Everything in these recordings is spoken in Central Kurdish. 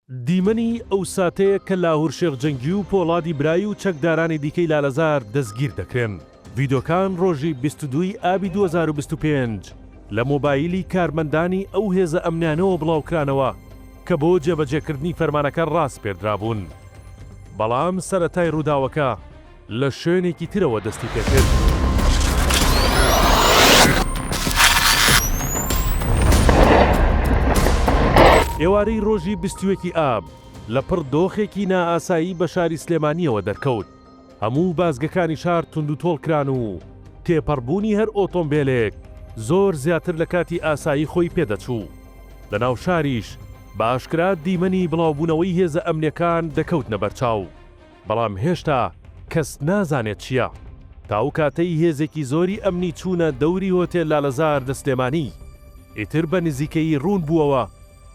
دیمەنی ئەو ساتەیە کە لاهور شێخ جەنگی و پۆڵادی برای و چەکدارانی دیکەی لالەزار دەستگیر دەکرێن. ڤیدۆکان ڕۆژی 22 ی ئابی 2025 لە مۆبایلی کارمەندانی ئەو هێزە ئەمنیانەوە بڵاوکرانەوە کە بۆ جێبەجێکردنی فەرمانەکە ڕاسپێردرابوون. بەڵام سەرەتای ڕووداوەکە لە شوێنێکی ترەوە دەستی پێکرد. ئێوارەی ڕۆژی 21 ی ئاب لە پڕ دۆخێکی نائاسایی بە شاری سلێمانییەوە دەرکەوت، هەموو بازگەکانی شار توندوتۆڵ کران و تێپەڕبوونی هەر ئۆتۆمبێلێک زۆر زیاتر لە کاتی ئاسایی خۆی پێدەچوو. لە ناو شاریش بە ئاشکرا دیمەنی بڵاوبوونەوەی هێزە ئەمنییەکان دەکەوتنە بەرچاو. بەڵام هێشتا کەس نازانێت چییە. تا ئەو کاتەی هێزێکی زۆری ئەمنی چوونە دەوری هۆتێل لالەزار لە سلێمانی، ئیتر بە نزیکەیی ڕوون بووەوە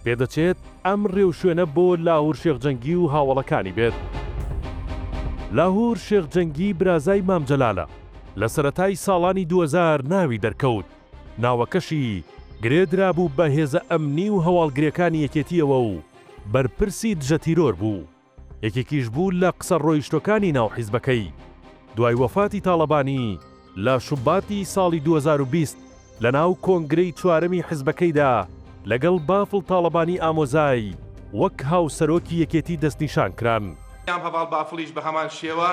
پێدەچێت ئەم ڕێوشوێنە بۆ لاهور شێخ جەنگی و هاوەڵەکانی بێت. لاهور شێخ جەنگی برازای مام جەلالە، لە سەرەتای ساڵانی 2000 ناوی دەرکەوت، ناوەکەشی گرێ درابوو بە هێزە ئەمنی و هەواڵگرییەکانی یەکێتییەوە و بەرپرسی دژەتیرۆر بوو. یەکێکیش بوو لە قسە ڕۆیشتوەکانی ناو حیزبەکەی. دوای وەفاتی تاڵەبانی لە شوباتی ساڵی 2020 لە ناو کۆنگرەی چوارەمی حیزبەکەیدا لەگەڵ بافڵ تاڵەبانی ئامۆزای وەک هاوسەرۆکی یەکێتی دەستنیشان کران. هەڤاڵ بافڵیش بە هەمان شێوە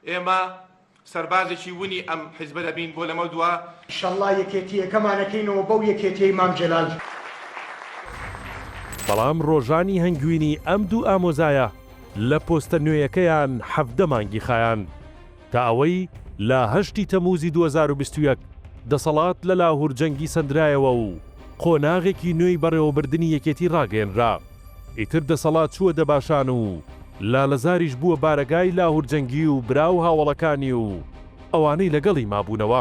ئێمە سەربازێکی ونی ئەم حیزبە دەبین بۆ لەمەو دوا. ئیشەڵڵا یەکێتییەکەمان ئەکەینەوە بەو یەکێتیەی مام جەلال. بەڵام ڕۆژانی هەنگوینی ئەم دوو ئامۆزایە لە پۆستە نوێیەکەیان 17 مانگی خایاند تا ئەوەی لە هەشتی تەمووزی 2021 دەسەڵات لە لاهور جەنگی سەندرایەوە و قۆناغێکی نوێی بەڕێوەبردنی یەکێتی ڕاگەیەنرا. ئیتر دەسەڵات چووە دەباشان و لالەزاریش بووە بارەگای لاهور جەنگی و برا و هاوەڵەکانی و ئەوانەی لەگەڵی مابوونەوە.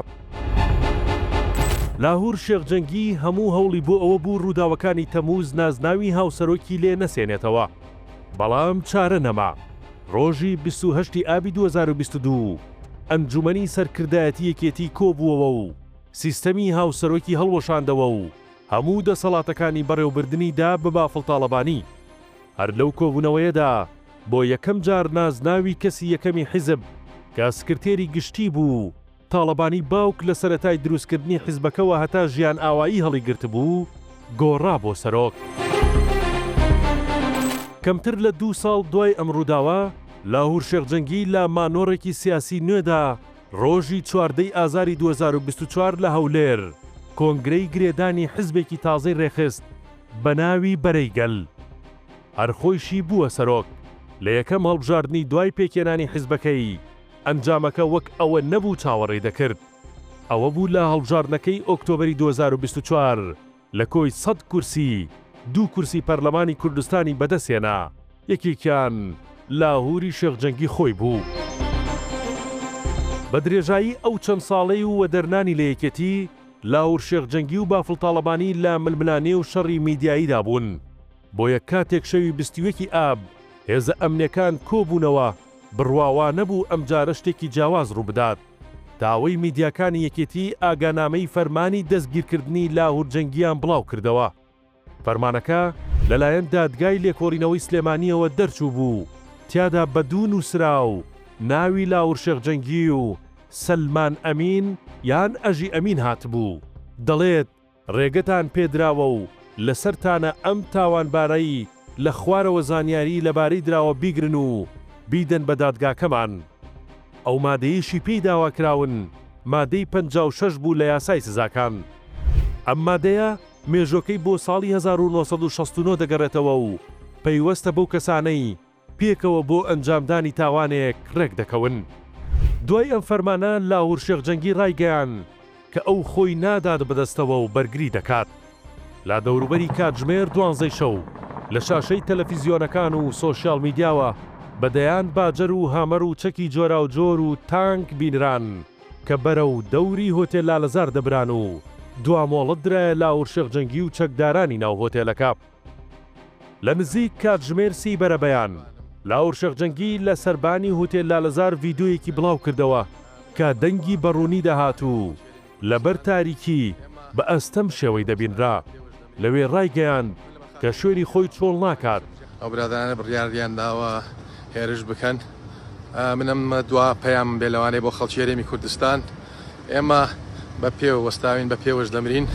لاهور شێخ جەنگی هەموو هەوڵی بۆ ئەوە بوو ڕووداوەکانی تەمووز نازناوی هاوسەرۆکی لێ نەسێنێتەوە، بەڵام چارە نەما. ڕۆژی 28 ی ئابی 2022 ئەنجومەنی سەرکردایەتی یەکێتی کۆبووەوە و سیستەمی هاوسەرۆکی هەڵوەشاندەوە و هەموو دەسەڵاتەکانی بەڕێوبردنی دا بە بافڵ تاڵەبانی. هەر لەو کۆبوونەوەیەدا بۆ یەکەم جار نازناوی کەسی یەکەمی حیزب کە سکرتێری گشتی بوو، تاڵەبانی باوک لە سەرەتای دروستکردنی حیزبەکەوە هەتا ژیانئاوایی هەڵیگرتبوو، گۆڕا بۆ سەرۆک. کەمتر لە دوو ساڵ دوای ئەم ڕووداوە، لاهور شێخ جەنگی لە مانۆڕێکی سیاسی نوێدا ڕۆژی 14 ی ئازاری 2024 لە هەولێر کۆنگرەی گرێدانی حزبێکی تازەی ڕێکخست بە ناوی بەرەی گەل. هەر خۆیشی بووە سەرۆک. لە یەکەم هەڵبژاردنی دوای پێکهێنانی حزبەکەی، ئەنجامەکە وەک ئەوە نەبوو چاوەڕێی دەکرد. ئەوە بوو لە هەڵبژاردنەکەی ئۆکتۆبەری 2024 لە کۆی 100 کورسی، دوو کورسی پەرلەمانی کوردستانی بەدەستهێنا، یەکێکیان لاهوری شێخ جەنگی خۆی بوو. بە درێژایی ئەو چەند ساڵەی و وەدەرنانی لە یەکێتی، لاهور شێخ جەنگی و بافڵ تاڵەبانی لە ململانێ و شەڕی میدیاییدا بوون. بۆیە کاتێک شەوی 21 ی ئاب هێزە ئەمنیەکان کۆبوونەوە، بڕوا وا نەبوو ئەمجارە شتێکی جیاواز ڕووبدات. تا ئەوەی میدیاکانی یەکێتی ئاگانامەی فەرمانی دەستگیرکردنی لاهور جەنگییان بڵاوکردەوە. فەرمانەکە لەلایەن دادگای لێکۆڵینەوەی سلێمانییەوە دەرچووبوو، تیادا بە دوو نووسراو ناوی لاهور شێخ جەنگی و سەلمان ئەمین یان ئەژی ئەمین هاتبوو، دەڵێت، رێگەتان پێدراوە و لەسەرتانە ئەم تاوانبارەی لە خوارەوە زانیاریی لەبارەی دراوە بیگرن و بیدەن بە دادگاکەمان. ئەو مادەیەشی پێی داواکراون مادەی 56 بوو لە یاسای سزاکان. ئەم مادەیە مێژوەکەی بۆ ساڵی 1969 دەگەڕێتەوە و پەیوەستە بەو کەسانەی پێکەوە بۆ ئەنجامدانی تاوانێک ڕێکدەکەون. دوای ئەم فەرمانە لاهور شێخ جەنگی ڕایگەیاند کە ئەو خۆی نادات بەدەستەوە و بەرگری دەکات. لە دەوروبەری کاتژمێر دوانزەی شەو لە شاشەی تەلەفیزیۆنەکان و سۆشیال میدیاوە بە دەیان باجەر و هامەر و چەکی جۆراوجۆر و تانک بینران کە بەرەو دەوری هۆتێل لالەزار دەبران و دوا مۆڵەت درایە لاهور شێخ جەنگی و چەکدارانی ناو هۆتێلەکە. لە نزیک کاتژمێر سێی بەرەبەیان، لاهور شێخ جەنگی لە سەربانی هوتێل لالەزار ڤیدیۆیەکی بڵاوکردەوە کە دەنگی بە ڕوونی دەهات و لەبەر تاریکی بە ئەستەم شێوەی دەبینرا. لەوێ ڕایگەیاند کە شوێنی خۆی چۆڵ ناکات. ئەو برادەرانە بڕیاریان داوە هێرش بکەن. من ئەم دوا پەیامم بێ لەوانەیە بۆ خەڵکی هەرێمی کوردستان، ئێمە بە پێوە وەستاوین، بە پێوەش دەمرین.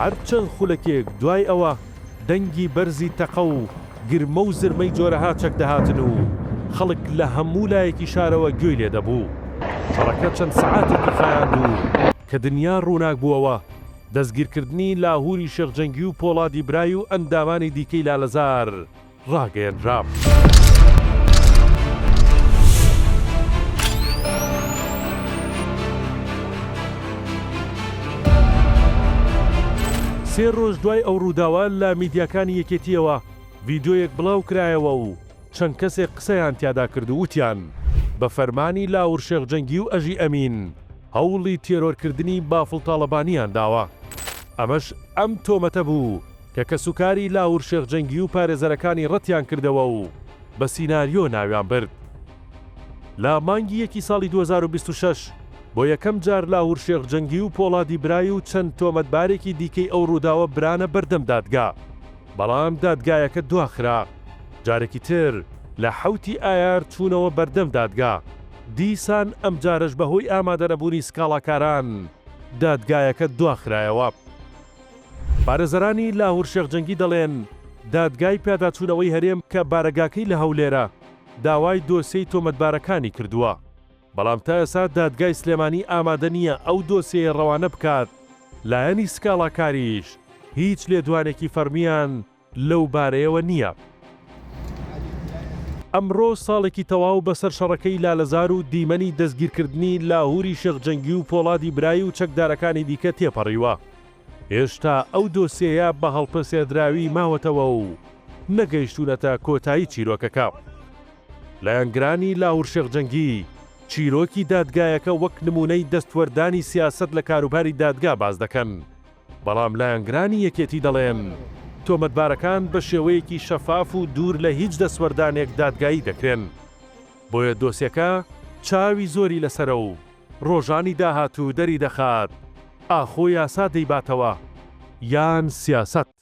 هەر چەند خولەکێک دوای ئەوە دەنگی بەرزی تەقە و گرمە و زرمەی جۆرەها چەک دەهاتن و خەڵک لە هەموو لایەکی شارەوە گوێی لێ دەبوو. شەڕەکە چەند سەعاتێکی خایاند و کە دنیا ڕووناک بووەوە، دەستگیرکردنی لاهوری شێخ جەنگی و پۆڵادی برای و ئەندامانی دیکەی لالەزار ڕاگەیەنرا. سێ ڕۆژ دوای ئەو ڕووداوە لە میدیاکانی یەکێتییەوە ڤیدیۆیەک بڵاوکرایەوە و چەند کەسێک قسەیان تیادا کرد و وتیان بە فەرمانی لاهور شێخ جەنگی و ئەژی ئەمین هەوڵی تێرۆرکردنی بافڵ تاڵەبانییان داوە. ئەمەش ئەم تۆمەتە بوو کە کەسوکاری لاهور شێخ جەنگی و پارێزەرەکانی ڕەتیان کردەوە و بە سیناریۆ ناویان برد. لە مانگی یەکی ساڵی 2026 بۆ یەکەم جار لاهور شێخ جەنگی و پۆڵادی برای و چەند تۆمەتبارێکی دیکەی ئەو ڕووداوە برانە بەردەم دادگا، بەڵام دادگایەکە دواخرا. جارێکی تر لە حەوتی ئایار چوونەوە بەردەم دادگا، دیسان ئەمجارەش بەهۆی ئامادەنەبوونی سکاڵاکاران دادگایەکە دواخرایەوە. پارێزەرانی لاهور شێخ جەنگی دەڵێن، دادگای پیاداچوونەوەی هەرێم کە بارەگاکەی لە هەولێرە، داوای دۆسیەی تۆمەتبارەکانی کردووە، بەڵام تا ئێستا دادگای سلێمانی ئامادە نییە ئەو دۆسیەیە ڕەوانە بکات، لایەنی سکاڵاکاریش هیچ لێدوانێکی فەڕمییان لەو بارەیەوە نییە. ئەمڕۆ ساڵێکی تەواو بەسەر شەڕەکەی لالەزار و دیمەنی دەستگیرکردنی لاهوری شێخ جەنگی و پۆڵادی برای و چەکدارەکانی دیکە تێپەڕیوە، هێشتا ئەو دۆسیەیە بە هەڵپەسێردراوی ماوەتەوە و نەگەیشتوونەتە کۆتایی چیرۆکەکە. لایەنگرانی لاهور شێخ جەنگی چیرۆکی دادگایەکە وەک نموونەی دەستوەردانی سیاسەت لە کاروباری دادگا باس دەکەن. بەڵام لایەنگرانی یەکێتی دەڵێن، تۆمەتبارەکان بە شێوەیەکی شەفاف و دوور لە هیچ دەستوەردانێک دادگایی دەکرێن، بۆیە دۆسیەکە چاوی زۆری لەسەرە و ڕۆژانی داهاتوو دەریدەخات ئاخۆ یاسا دەیباتەوە یان سیاسەت.